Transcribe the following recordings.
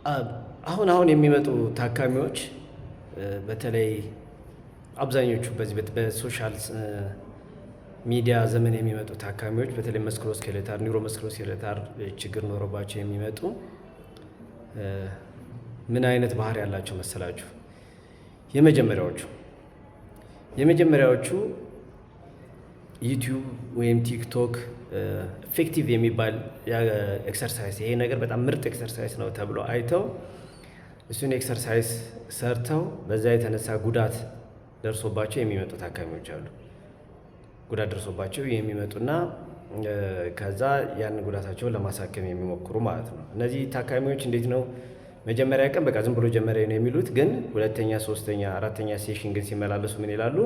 አሁን አሁን የሚመጡ ታካሚዎች፣ በተለይ አብዛኞቹ በዚህ በ social media ዘመን የሚመጡ ታካሚዎች፣ በተለይ musculoskeletal፣ neuromusculoskeletal ችግር ኖሮባቸው የሚመጡ ምን አይነት ባህሪ ያላቸው መሰላችሁ? የመጀመሪያዎቹ YouTube ወይም TikTok effective የሚባል exercise፣ ይሄ ነገር በጣም ምርጥ exercise ነው ተብሎ አይተው እሱን exercise ሰርተው በዛ የተነሳ ጉዳት ደርሶባቸው የሚመጡ ታካሚዎች አሉ። ጉዳት ደርሶባቸው የሚመጡና ከዛ ያን ጉዳታቸውን ለማሳከም የሚሞክሩ ማለት ነው። እነዚህ ታካሚዎች እንዴት ነው? መጀመሪያ ቀን በቃ ዝም ብሎ ጀመረኝ ነው የሚሉት። ግን ሁለተኛ፣ ሶስተኛ፣ አራተኛ session ግን ሲመላለሱ ምን ይላሉ?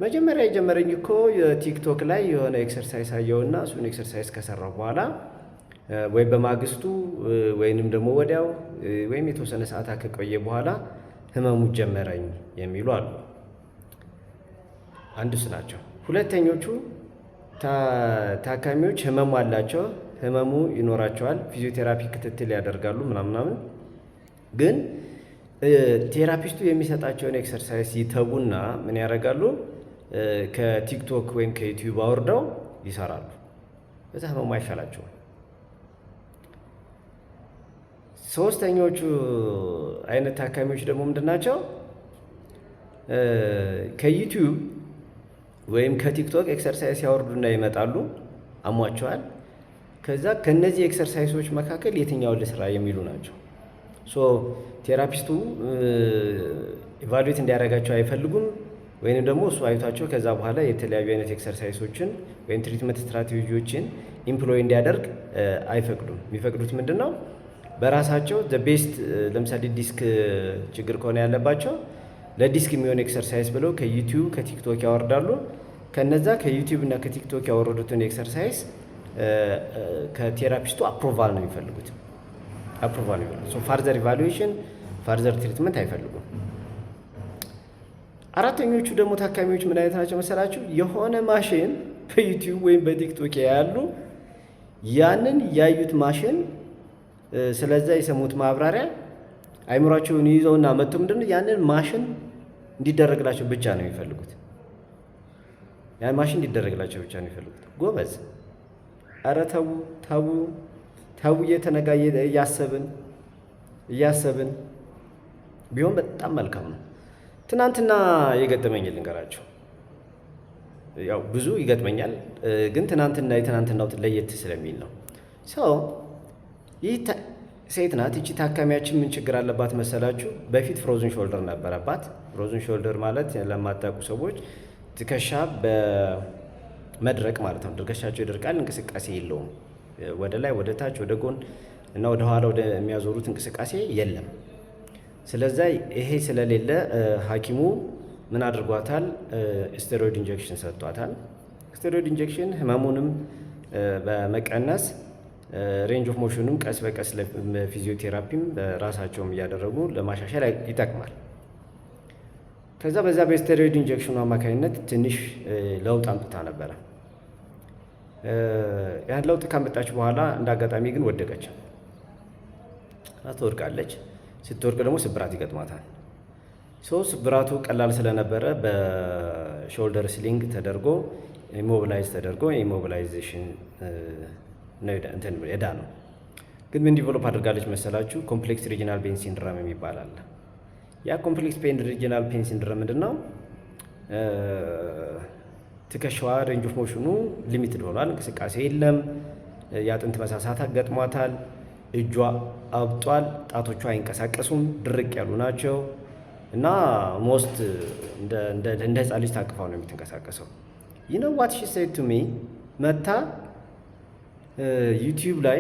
መጀመሪያ የጀመረኝ እኮ የ TikTok ላይ የሆነ exercise አየውና እሱን exercise ከሰራሁ በኋላ ወይ በማግስቱ ወይንም ደግሞ ወዲያው ወይም የተወሰነ ሰዓታት ከቆየ በኋላ ህመሙ ጀመረኝ የሚሉ አሉ። አንዱ እሱ ናቸው። ሁለተኞቹ ታካሚዎች ህመሙ አላቸው፣ ህመሙ ይኖራቸዋል፣ ፊዚዮቴራፒ ክትትል ያደርጋሉ ምናምን ምናምን፣ ግን therapist ኡ የሚሰጣቸውን exercise ይተዉና ምን ያደርጋሉ? ከ TikTok ወይም ከ YouTube አውርደው ይሰራሉ። በዛ ህመሙ አይሻላቸውም። ሶስተኞቹ አይነት ታካሚዎች ደግሞ ምንድን ናቸው? ከ YouTube ወይም ከ TikTok exercise ያወርዱና ይመጣሉ፣ አሟቸዋል። ከዛ ከነዚህ exercise ኦች መካከል የትኛውን ልስራ የሚሉ ናቸው። So therapist ኡ evaluate እንዲያደርጋቸው አይፈልጉም፣ ወይንም ደግሞ እሱ አይቷቸው ከዛ በኋላ የተለያዩ አይነት exercise ኦችን ወይም treatment strategy ዎችን employ እንዲያደርግ አይፈቅዱም። የሚፈቅዱት ምንድን ነው? በራሳቸው best፣ ለምሳሌ ዲስክ ችግር ከሆነ ያለባቸው ለዲስክ የሚሆን exercise ብለው ከ YouTube፣ ከ TikTok ያወርዳሉ። ከነዛ ከ YouTube እና ከ TikTok ያወረዱትን exercise ከ therapist ኡ approval ነው የሚፈልጉት። Approval ነው የሚፈልጉት። So further evaluation፣ further treatment አይፈልጉም። አራተኞቹ ደግሞ ታካሚዎች ምን አይነት ናቸው መሰላችሁ? የሆነ ማሽን በ YouTube ወይም በ TikTok ያያሉ፣ ያንን ያዩት ማሽን ስለዛ የሰሙት ማብራሪያ አይምሯቸውን ይዘውና መጥተው ምንድነው ያንን ማሽን እንዲደረግላቸው ብቻ ነው የሚፈልጉት። ያን ማሽን እንዲደረግላቸው ብቻ ነው የሚፈልጉት። ጎበዝ፣ ኧረ ተዉ ተዉ ተዉ። እየተነጋ እያሰብን እያሰብን ቢሆን በጣም መልካም ነው። ትናንትና የገጠመኝ ልንገራችሁ። ያው ብዙ ይገጥመኛል፣ ግን ትናንትና የትናንትናው ለየት ስለሚል ነው። So ይህ ሴት ናት። ይቺ ታካሚያችን ምን ችግር አለባት መሰላችሁ? በፊት frozen shoulder ነበረባት። Frozen shoulder ማለት ለማታውቁ ሰዎች ትከሻ በመድረቅ ማለት ነው። ትከሻቸው ይደርቃል፣ እንቅስቃሴ የለውም። ወደ ላይ፣ ወደ ታች፣ ወደ ጎን እና ወደ ኋላ ወደ የሚያዞሩት እንቅስቃሴ የለም። ስለዛ ይሄ ስለሌለ ሐኪሙ ምን አድርጓታል? Steroid injection ሰጥቷታል። Steroid injection ህመሙንም በመቀነስ range of motion ኑም ቀስ በቀስ ፊዚዮቴራፒም በራሳቸውም እያደረጉ ለማሻሻል ይጠቅማል። ከዛ በዛ በ steroid injection ኑ አማካኝነት ትንሽ ለውጥ አምጥታ ነበረ። ያን ለውጥ ካመጣች በኋላ እንደ አጋጣሚ ግን ወደቀች። ትወድቃለች። ስትወድቅ ደግሞ ስብራት ይገጥማታል። So ስብራቱ ቀላል ስለነበረ በ shoulder sling ተደርጎ immobilize ተደርጎ immobilization ነው የዳነው። ግን ምን develop አድርጋለች መሰላችሁ? Complex regional pain syndrome የሚባል አለ። ያ complex pain regional pain syndrome ምንድን ነው? ትከሻዋ range of motion ኑ limited ሆኗል። እንቅስቃሴ የለም። የአጥንት መሳሳት አጋጥሟታል። እጇ አብጧል። ጣቶቿ አይንቀሳቀሱም፣ ድርቅ ያሉ ናቸው እና almost እንደ ህፃን ልጅ ታቅፋው ነው የምትንቀሳቀሰው። You know what she said to me? መታ YouTube ላይ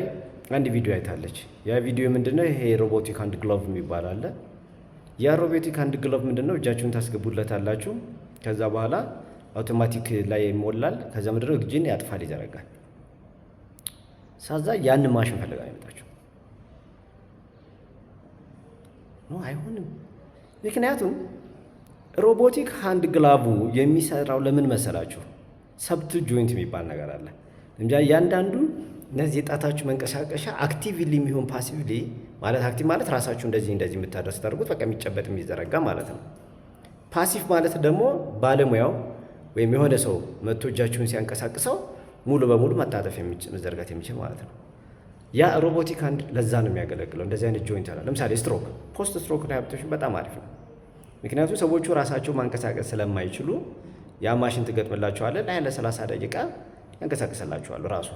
አንድ ቪዲዮ አይታለች። ያ ቪዲዮ ምንድነው? ይሄ robotic hand glove የሚባል አለ። ያ robotic hand glove ምንድነው? እጃችሁን ታስገቡለታላችሁ። ከዛ በኋላ አውቶማቲክ ላይ ይሞላል። ከዛ ምንድነው እጅን ያጥፋል፣ ይዘረጋል። ሳዛ ያን ማሽን ፈልጋ ነው የመጣችው። No፣ አይሆንም። ምክንያቱም robotic hand glove ኡ የሚሰራው ለምን መሰላችሁ? Subtle joint የሚባል ነገር አለ። እንጃ እያንዳንዱ እነዚህ የጣታችሁ መንቀሳቀሻ actively የሚሆን passively ማለት፣ active ማለት ራሳችሁ እንደዚህ እንደዚህ የምታደርስ ታደርጉት በቃ የሚጨበጥ የሚዘረጋ ማለት ነው። Passive ማለት ደግሞ ባለሙያው ወይም የሆነ ሰው መጥቶ እጃችሁን ሲያንቀሳቅሰው ሙሉ በሙሉ መታጠፍ፣ መዘርጋት የሚችል ማለት ነው። ያ robotic hand ለዛ ነው የሚያገለግለው። እንደዚህ አይነት joint አለ። ለምሳሌ stroke፣ post stroke rehabilitation በጣም አሪፍ ነው። ምክንያቱም ሰዎቹ ራሳቸው ማንቀሳቀስ ስለማይችሉ ያ ማሽን ትገጥምላቸዋለህ፣ ላይ ለ30 ደቂቃ ያንቀሳቅስላቸዋል ራሱ።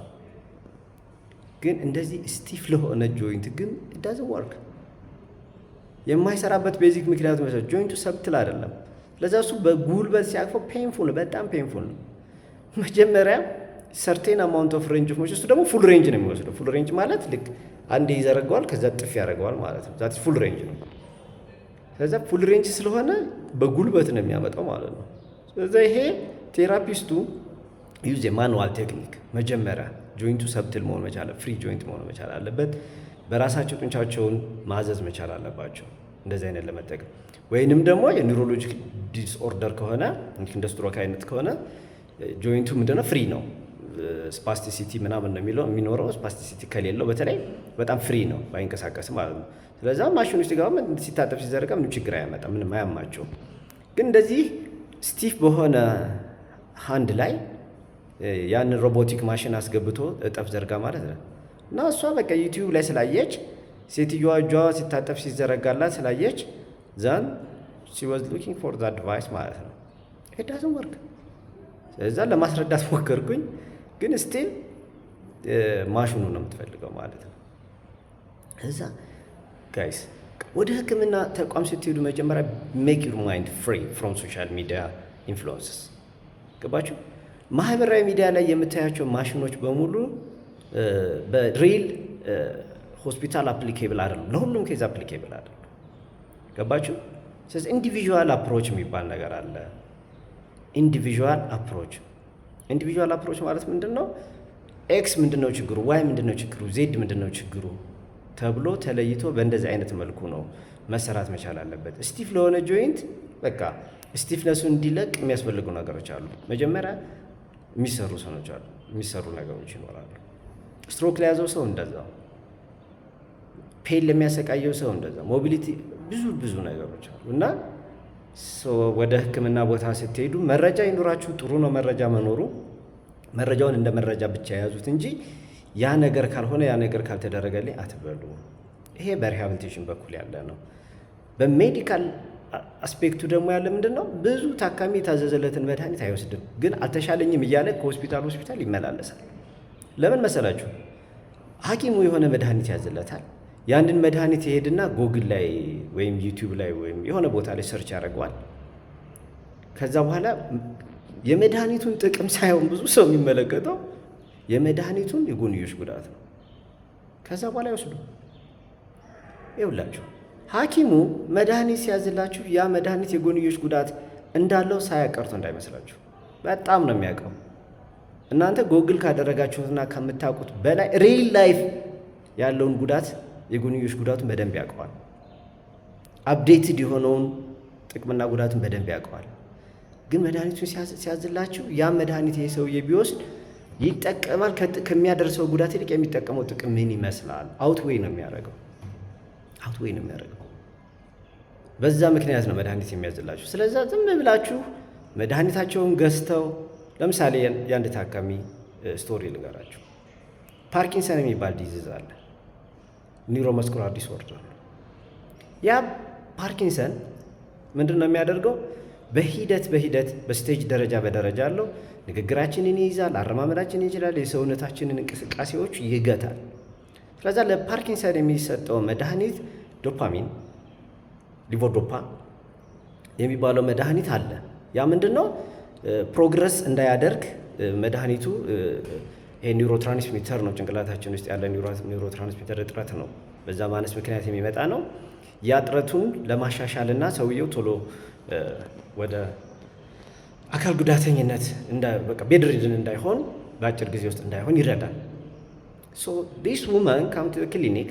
ግን እንደዚህ stiff ለሆነ joint ግን doesn't work። የማይሰራበት basic ምክንያቱ መሰለህ joint ኡ supple አይደለም። ለዛ እሱ በጉልበት ሲያቅፈው painful ነው፣ በጣም painful ነው። መጀመሪያ certain amount of range of motion፣ እሱ ደግሞ full range ነው የሚወስደው። Full range ማለት ልክ አንዴ ይዘረገዋል፣ ከዛ ጥፍ ያደርገዋል ማለት ነው። That full range ነው። ስለዛ full range ስለሆነ በጉልበት ነው የሚያመጣው ማለት ነው። ስለዚ ይሄ therapist ኡ use የ manual technique፣ መጀመሪያ joint ኡ supple መሆን መቻል፣ free joint መሆን መቻል አለበት። በራሳቸው ጡንቻቸውን ማዘዝ መቻል አለባቸው እንደዚህ አይነት ለመጠቀም። ወይንም ደግሞ የ neurologic disorder ከሆነ፣ እንደ ስትሮክ አይነት ከሆነ joint ኡ ምንድነው free ነው፣ spasticity ምናምን ነው የሚለው የሚኖረው። Spasticity ከሌለው በተለይ በጣም free ነው ባይንቀሳቀስም ማለት ነው። ስለዛ ማሽኑ ውስጥ ሲገባ ሲታጠፍ ሲዘረጋ ምንም ችግር አያመጣም፣ ምንም አያማቸውም። ግን እንደዚህ stiff በሆነ hand ላይ ያንን robotic machine አስገብቶ እጠፍ ዘርጋ ማለት ነው። እና እሷ በቃ YouTube ላይ ስላየች፣ ሴትዮዋ እጇ ሲታጠፍ ሲዘረጋላት ስላየች then she was looking for that device ማለት ነው። It doesn't work። ስለዛ ለማስረዳት ሞከርኩኝ፣ ግን still ማሽኑ ነው የምትፈልገው ማለት ነው። እዛ guys ወደ ሕክምና ተቋም ስትሄዱ መጀመሪያ make your mind free from social media influences። ገባችሁ? ማህበራዊ ሚዲያ ላይ የምታያቸው ማሽኖች በሙሉ በ real ሆስፒታል applicable አይደሉም። ለሁሉም case applicable አይደሉም። ገባችሁ? ስለዚህ individual approach የሚባል ነገር አለ። Individual approach ማለት ምንድን ነው? X ምንድን ነው ችግሩ፣ Y ምንድን ነው ችግሩ፣ Z ምንድን ነው ችግሩ ተብሎ ተለይቶ በእንደዚህ አይነት መልኩ ነው መሰራት መቻል አለበት። Stiff ለሆነ joint በቃ stiffness ኡ እንዲለቅ የሚያስፈልጉ ነገሮች አሉ። መጀመሪያ የሚሰሩ ሰኖች አሉ፣ የሚሰሩ ነገሮች ይኖራሉ። ስትሮክ ለያዘው ሰው እንደዛው፣ pain ለሚያሰቃየው ሰው እንደዛው፣ mobility፣ ብዙ ብዙ ነገሮች አሉ። እና ወደ ሕክምና ቦታ ስትሄዱ መረጃ ይኑራችሁ። ጥሩ ነው መረጃ መኖሩ። መረጃውን እንደ መረጃ ብቻ የያዙት እንጂ ያ ነገር ካልሆነ፣ ያ ነገር ካልተደረገልኝ አትበሉ። ይሄ በ rehabilitation በኩል ያለ ነው። በ medical aspect ኡ ደግሞ ያለ ምንድን ነው? ብዙ ታካሚ የታዘዘለትን መድኃኒት አይወስድም፣ ግን አልተሻለኝም እያለ ከሆስፒታል ሆስፒታል ይመላለሳል። ለምን መሰላችሁ? ሐኪሙ የሆነ መድኃኒት ያዝለታል። ያንን መድኃኒት ይሄድና ጎግል ላይ ወይም YouTube ላይ ወይም የሆነ ቦታ ላይ search ያደርገዋል። ከዛ በኋላ የመድኃኒቱን ጥቅም ሳይሆን ብዙ ሰው የሚመለከተው የመድኃኒቱን የጎንዮሽ ጉዳት ነው። ከዛ በኋላ ይወስዱ። ይኸውላችሁ ሐኪሙ መድኃኒት ሲያዝላችሁ ያ መድኃኒት የጎንዮሽ ጉዳት እንዳለው ሳያውቅ ቀርቶ እንዳይመስላችሁ። በጣም ነው የሚያውቀው። እናንተ ጎግል ካደረጋችሁትና ከምታውቁት በላይ real life ያለውን ጉዳት፣ የጎንዮሽ ጉዳቱን በደንብ ያውቀዋል። Updated የሆነውን ጥቅምና ጉዳቱን በደንብ ያውቀዋል። ግን መድኃኒቱን ሲያዝላችሁ ያ መድኃኒት ይሄ ሰውዬ ቢወስድ ይጠቀማል፣ ከሚያደርሰው ጉዳት ይልቅ የሚጠቀመው ጥቅም ምን ይመስላል? Outweigh ነው የሚያደርገው። Outweigh ነው የሚያደርገው። በዛ ምክንያት ነው መድኃኒት የሚያዝላችሁ። ስለዛ ዝም ብላችሁ መድኃኒታቸውን ገዝተው፣ ለምሳሌ የአንድ ታካሚ story ልንገራችሁ። ፓርኪንሰን የሚባል disease አለ። Neuromuscular disorder ነው። ያ ፓርኪንሰን ምንድን ነው የሚያደርገው? በሂደት በሂደት በ stage፣ ደረጃ በደረጃ አለው። ንግግራችንን ይይዛል፣ አረማመዳችንን ይችላል፣ የሰውነታችንን እንቅስቃሴዎች ይገታል። ስለዛ ለፓርኪንሰን የሚሰጠው መድኃኒት dopamine፣ levodopa የሚባለው መድኃኒት አለ። ያ ምንድን ነው? Progress እንዳያደርግ መድኃኒቱ ይሄ neurotransmitter ነው። ጭንቅላታችን ውስጥ ያለ neurotransmitter እጥረት ነው። በዛ ማነስ ምክንያት የሚመጣ ነው። ያ እጥረቱን ለማሻሻል እና ሰውየው ቶሎ ወደ አካል ጉዳተኝነት bedridden እንዳይሆን፣ በአጭር ጊዜ ውስጥ እንዳይሆን ይረዳል። So this woman come to clinic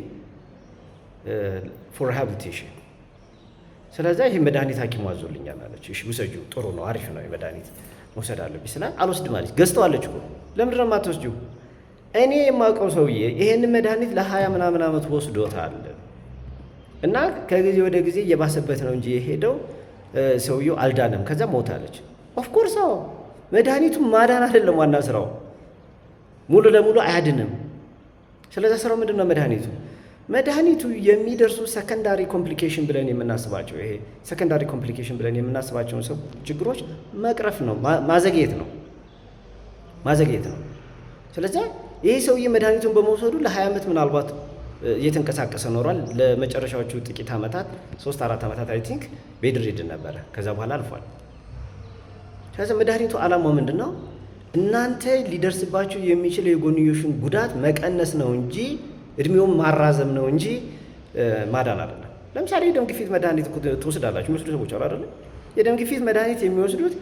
for rehabilitation። ስለዛ ይህ መድኃኒት ሐኪሙ አዞልኛል አለች። እሺ ውሰጂው፣ ጥሩ ነው፣ አሪፍ ነው፣ መድኃኒት መውሰድ አለብኝ ስላት አልወስድም አለች። ገዝተዋለች እኮ። ለምንድን ነው የማትወስጂው? እኔ የማውቀው ሰውዬ ይሄንን መድኃኒት ለ20 ምናምን ዓመት ወስዶታል። እና ከጊዜ ወደ ጊዜ እየባሰበት ነው እንጂ የሄደው ሰውየው አልዳነም። ከዛ ሞታለች። Of course አዎ፣ መድኃኒቱ ማዳን አይደለም ዋና ስራው፣ ሙሉ ለሙሉ አያድንም። ስለዚ ስራው ምንድን ነው? መድኃኒቱ የሚደርሱ secondary complication ብለን የምናስባቸው፣ ይሄ secondary complication ብለን የምናስባቸውን ሰው ችግሮች መቅረፍ ነው፣ ማዘግየት ነው። ስለዚያ ይህ ሰውዬ መድኃኒቱን በመውሰዱ ለ20 ዓመት ምናልባት እየተንቀሳቀሰ ኖሯል። ለመጨረሻዎቹ ጥቂት ዓመታት፣ 3-4 ዓመታት I think bedridden ነበረ። ከዛ በኋላ አልፏል። ከዚ መድኃኒቱ ዓላማው ምንድን ነው? እናንተ ሊደርስባችሁ የሚችለው የጎንዮሽን ጉዳት መቀነስ ነው እንጂ፣ እድሜውን ማራዘም ነው እንጂ ማዳን አይደለም። ለምሳሌ የደም ግፊት መድኃኒት ትወስዳላችሁ፣ የሚወስዱ ሰዎች አሉ አይደለም? የደም ግፊት መድኃኒት የሚወስዱት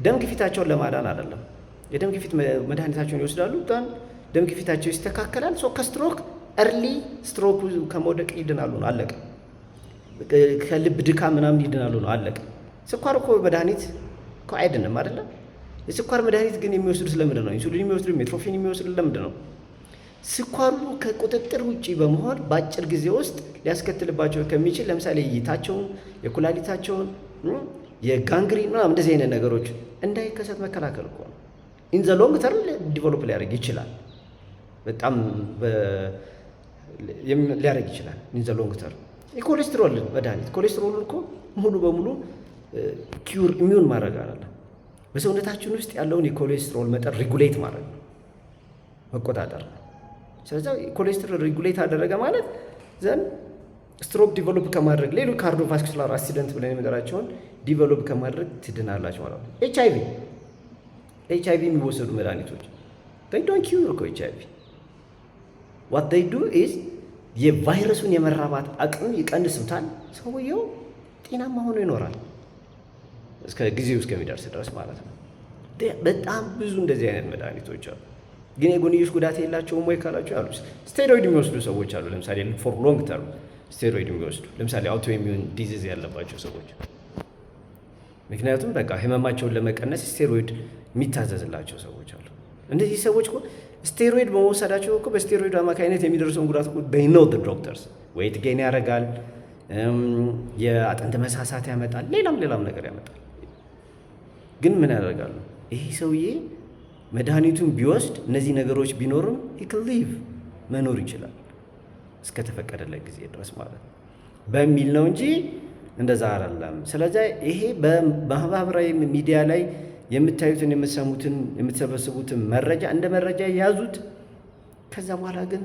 ደም ግፊታቸውን ለማዳን አይደለም። የደም ግፊት መድኃኒታቸውን ይወስዳሉ፣ ደም ግፊታቸው ይስተካከላል። So ከ stroke፣ early stroke ከመውደቅ ይድናሉ ነው፣ አለቀ። ከልብ ድካም ምናምን ይድናሉ ነው፣ አለቀ። ስኳር እኮ መድኃኒት እኮ አይድንም አይደለም። የስኳር መድኃኒት ግን የሚወስዱት ለምንድን ነው? ኢንሱሊን የሚወስዱት፣ metformin የሚወስዱት ለምንድን ነው? ስኳሩ ከቁጥጥር ውጭ በመሆን በአጭር ጊዜ ውስጥ ሊያስከትልባቸው ከሚችል ለምሳሌ እይታቸውን፣ የኩላሊታቸውን፣ የ gangrene ምናምን እንደዚህ አይነት ነገሮች እንዳይከሰት መከላከል እኮ ነው። In the long term develop ሊያደርግ ይችላል። በጣም ሊያደርግ ይችላል። In the long term የኮሌስትሮል መድኃኒት ኮሌስትሮልን እኮ ሙሉ በሙሉ cure immune ማድረግ አይደለም። በሰውነታችን ውስጥ ያለውን የኮሌስትሮል መጠን regulate ማድረግ ነው፣ መቆጣጠር ነው። ስለዚህ ኮሌስትሮል regulate አደረገ ማለት then stroke develop ከማድረግ፣ ሌሎች cardiovascular accident ብለን የምንጠራቸውን develop ከማድረግ ትድናላችሁ ማለት ነው። HIV የሚወሰዱ መድኃኒቶች don't cure እኮ HIV። What they do is የቫይረሱን የመራባት አቅም ይቀንሱታል። ሰውየው ጤናማ ሆኖ ይኖራል እስከ ጊዜው እስከሚደርስ ድረስ ማለት ነው። በጣም ብዙ እንደዚህ አይነት መድኃኒቶች አሉ። ግን የጎንዮሽ ጉዳት የላቸውም ወይ ካላችሁ አሉ። ስቴሮይድ የሚወስዱ ሰዎች አሉ። ለምሳሌ for long term steroid የሚወስዱ፣ ለምሳሌ autoimmune disease ያለባቸው ሰዎች፣ ምክንያቱም በቃ ህመማቸውን ለመቀነስ ስቴሮይድ የሚታዘዝላቸው ሰዎች አሉ። እነዚህ ሰዎች እኮ ስቴሮይድ በመውሰዳቸው እኮ በስቴሮይድ አማካኝነት የሚደርሰውን ጉዳት እኮ they know the doctors። Weight gain ያደርጋል፣ የአጥንት መሳሳት ያመጣል፣ ሌላም ሌላም ነገር ያመጣል። ግን ምን ያደርጋሉ? ይሄ ሰውዬ መድኃኒቱን ቢወስድ እነዚህ ነገሮች ቢኖሩም he can live፣ መኖር ይችላል እስከተፈቀደለት ጊዜ ድረስ ማለት ነው በሚል ነው እንጂ እንደዛ አይደለም። ስለዚህ ይሄ በማህበራዊ ሚዲያ ላይ የምታዩትን፣ የምትሰሙትን፣ የምትሰበስቡትን መረጃ እንደ መረጃ ያዙት። ከዛ በኋላ ግን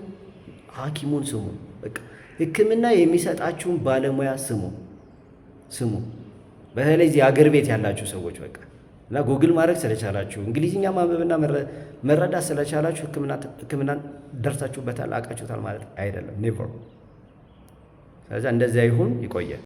ሐኪሙን ስሙ። በቃ ሕክምና የሚሰጣችሁን ባለሙያ ስሙ ስሙ። በተለይ እዚህ አገር ቤት ያላችሁ ሰዎች በቃ እና ጉግል ማድረግ ስለቻላችሁ፣ እንግሊዝኛ ማንበብና መረዳት ስለቻላችሁ ሕክምናን ደርሳችሁበታል፣ አውቃችሁታል ማለት አይደለም። Never። ስለዚህ እንደዚያ ይሁን። ይቆያል።